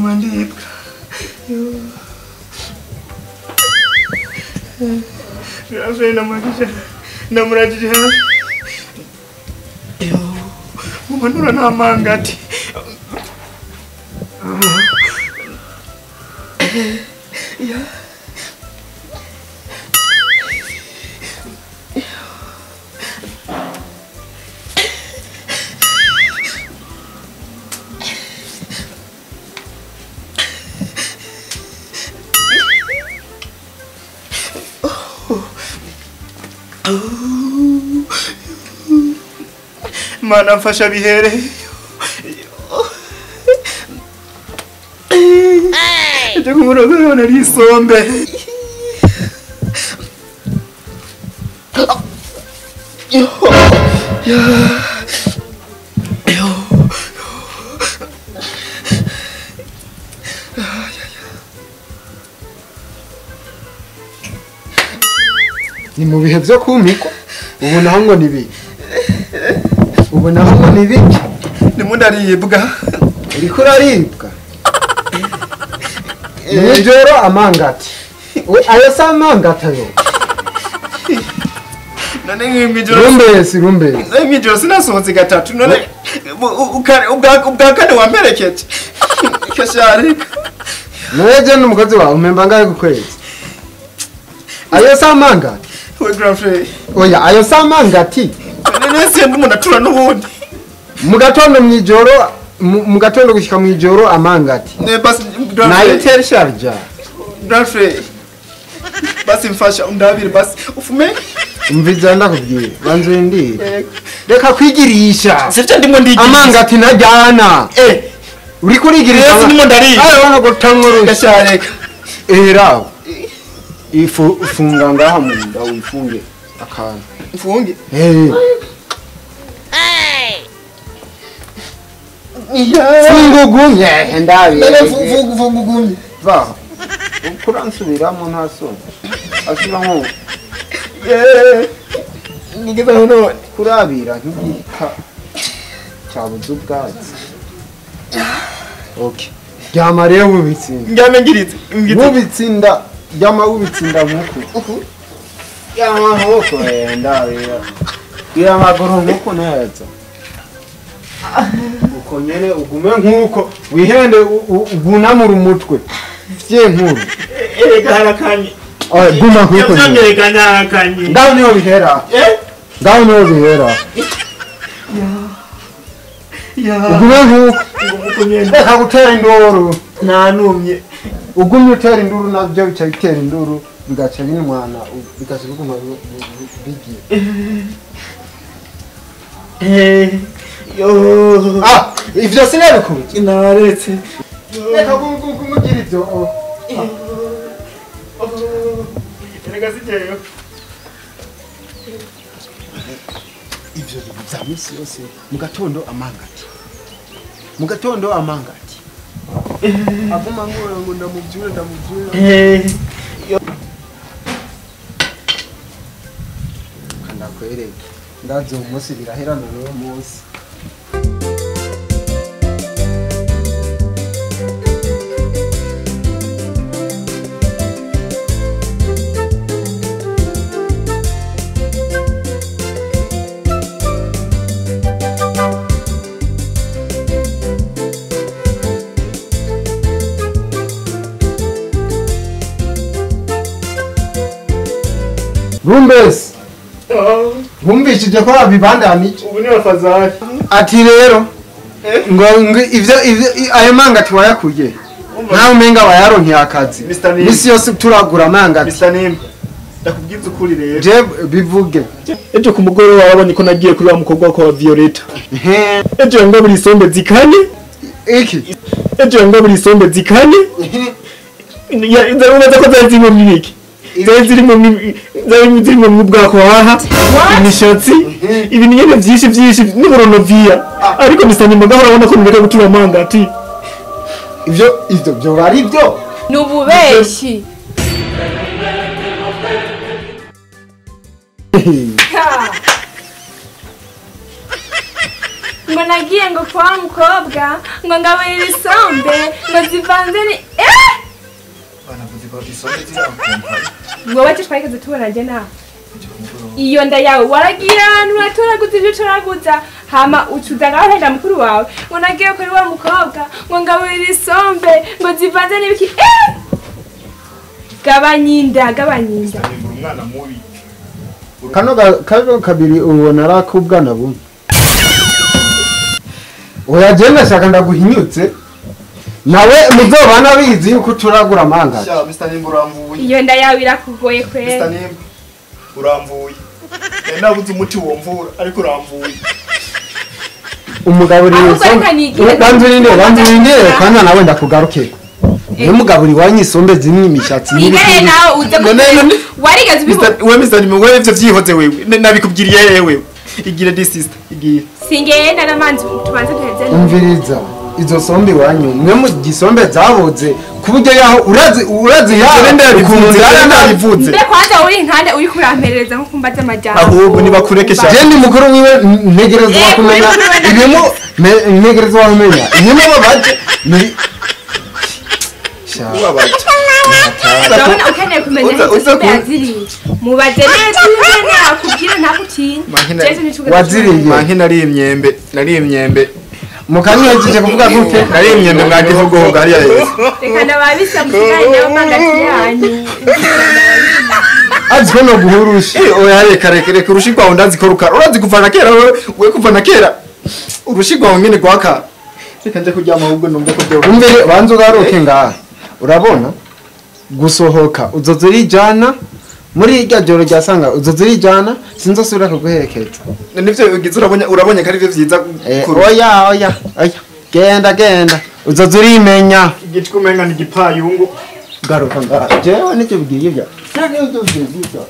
Nguma ndibwa. Grand frère namuragije. Namuragije hafi. Nguma nura n'amangati. Ya. Mana mfasha bihere. Ejo kumurogora nari isombe. Ni mu bihe byo kumpikwa ubu naho ngo ni biki? Ubu naho ngo ni biki? Ndimo ndaribwa. Uriko uraribwa? Nijoro amangati. We ayo si amangati ayo. None mwijoro. Rumbesi rumbesi. None mwijoro sinasohotse gatatu none ubwa kane wamperekeje. Kasharika. None n'umukozi wawe umemba ngahe ku kwezi? Ayo si amangati. We grand frère. Oya ayo si amangati. None se ndimo natura n'ubundi. Mu gatondo mwijoro mu gatondo gushika mwijoro amangati. Ne basi grand frère. Nayo tersharja. Grand frère. Basi mfasha undabire basi ufume. Umviza ndakubwiye banzu ndire. Reka kwigirisha. Sivyo ndimo ndigirisha. Amangati ntajyana. Uri kurigirisha. Yesu ndimo ndariye. Ayo wana gutangurusha. Gashareka. Era. Ifu funga ngaha munda wifunge akantu. Mfunge? Funga ugumye ndabi. Funga ugumye. Va. Kuransubiramo nta soni. Asubiramo. Nigeze aho none. Kurabira nk'igika cyabuze ubwatsi. Okay. Ryama rero wubitsinda. Ndyame ngiritse. Wubitsinda. Ryama wubitsinda nkuko. Ryama nkuko ndabira. Gira amaguru nkuko neza. Uko nyene ugume nkuko wihende ugunamura umutwe. Vye nkuru. Erega harakanye. Oya guma nkuko. Yavyongereka harakanye. Ngaho niho bihera. Ngaho niho bihera. Ya. Ugume nkuko. Reka gutera induru. Nanumye. Ugumye utera induru navyo bica bitera induru bigaca binwana bigaca biguma bigiye. Yo. Ah, ivyo sinabikuye. Naretse. Reka kumugira ivyo. Erega sijeyo. Ivyo vya misi yose mu gatondo amangati. Mu gatondo amangati. Aguma nkora ngo ndamubyure ndamubyure. Kandakwereke. Ndazi umunsi biraherana n'uwo munsi. Rumbesi. Wumvishije ko abibandanije. Ubu ni afazari. Ati rero ngo ivyo ayo mangati wayakuye. Nkaho umenga wayaronkeye akazi. Misi yose turagura amangati. Mr. Nimba. Ndakubwiza ukuri rero. Je bivuge. Ejo ku mugoroba warabonye ko nagiye kuri wa mukobwa kwa Violeta. Ejo ngo buri sombe zikane. Iki? Ejo ngo buri sombe zikane. Ya inzara ko zari zimwe mwiki. Zari zirimo mu bwako haha imishatsi ibintu nyene vyinshi vyinshi n'uburonovia ariko Mr. Nimba gahora abona ko nireka gutura amangati. Ivyo ivyo byo ari byo nububeshi. Ngo nagiye ngo kwa mukobwa ngo ngaburira isombe ngo zivanze ni Banavuze ko isombe zirakompa. Wowe twageze tubona je nawe. Iyo nda yawe waragiye ahantu uratoraguza ibyo utoraguza hama ucuza ngaho urahenda mukuru wawe ngo nagiye kuri wa mukobwa ngo ngaburira isombe ngo zivanze n'ibiki. Gabanya inda, gabanya inda. Umwana mubi. Kano kabiri ubona arakubwana bumwe. Oya je ndashaka ndaguhinyutse. Nawe muzobana bizi yuko turagura amanga. Sha Mr. Nimba uramvuye. Iyo nda yawe irakugoye kweri. Mr. Nimba uramvuye. Nabuze umuti womvura ariko uramvuye. Umugabo uri banzurinde kandi nawe ndakugarukeko. Umugabo uri wanyisombe zimwe imishatsi n'ibindi. Nawe uza warigeze ubibona. We Mr. Nimba wewe ivyo vyihoze wewe. Nabikubwiriye yewe. Igire this sister igire. Singenda namanzi tubanze duheze. Umviriza izo sombe wanyu mwe mu gisombe zaboze kuburyo yaho urazi yaho ndabivuze. Mbe kwanza uri nkande uri kuramperereza nko kumbaza amajyana. Ahubwo nibakurekesha. Je ndi mukuru wiwe ntegerezwa kumenya ibimo ntegerezwa kumenya ibimo babaje muri ubabaje. Urabona ukeneye kumenya isombe yaziriye. Mubaze neza ingene akubwira ntagutinye. Waziriye. Manke nari imyembe. Mukanya hejeje kuvuga gute? Nari imyembe mwagivugo hariya yese. Reka ndababisa musigaye nayo mangati yanyu. Aziko no guhurusha. Oya reka reka urushi rwawe ndazi ko rukara. Urazi kuva na kera wewe kuva na kera. Urushi rwawe nyene rwaka. Reka nje kuryama ahubwo numve ko byo. Umvire banza ugaruke ngaha. Urabona? Gusohoka uzoza urijana muri irya joro ryasanga uzoza urijana sinzosubira kuguherekeza. Nivyo ugize urabonye ko ari byo vyiza. Oya oya oya genda uzoza urimenya. Igitwe umenga ni igipayungu. Garuka ngaha jewe nicyo bwiye ibyo. Jewe nicyo bwiye ibyo.